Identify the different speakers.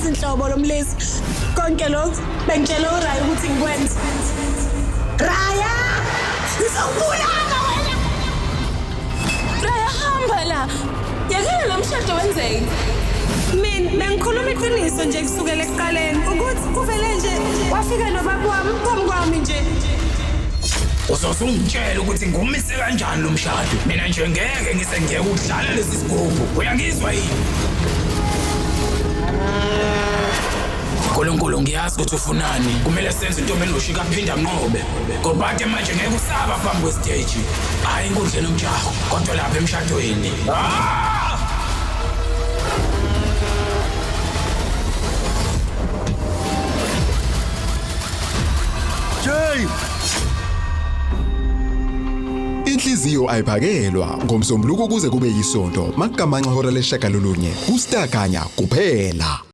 Speaker 1: Angimazi nhlobo lo mlisa. Konke lokhu bengitshela uRaya ukuthi ngikwenze. Raya! Ngizokubulala wena! Raya hamba la. Yekela lo mshado wenzeke. Mina bengikhuluma iqiniso nje kusukela ekuqaleni ukuthi kuvele nje wafika nobaba wami phambi kwami nje.
Speaker 2: Uzoze ungitshele ukuthi ngumise kanjani lo mshado. Mina nje ngeke ngize ngiyeke ukudlala lesi sigubhu. Uyangizwa yini? Nkulunkulu ngiyazi ukuthi ufunani. Kumele senze into Melushi kaphinda nqobe. Ngoba ke manje ngeke usaba phambi kwesiteji. Hayi inkundleni yomjaho, kodwa lapha emshadweni. Ah!
Speaker 3: Jay! Inhliziyo ayiphakelwa ngomsombuluko kuze kube yisonto makugamanxa hora leshagalolunye kuStar Kanya kuphela.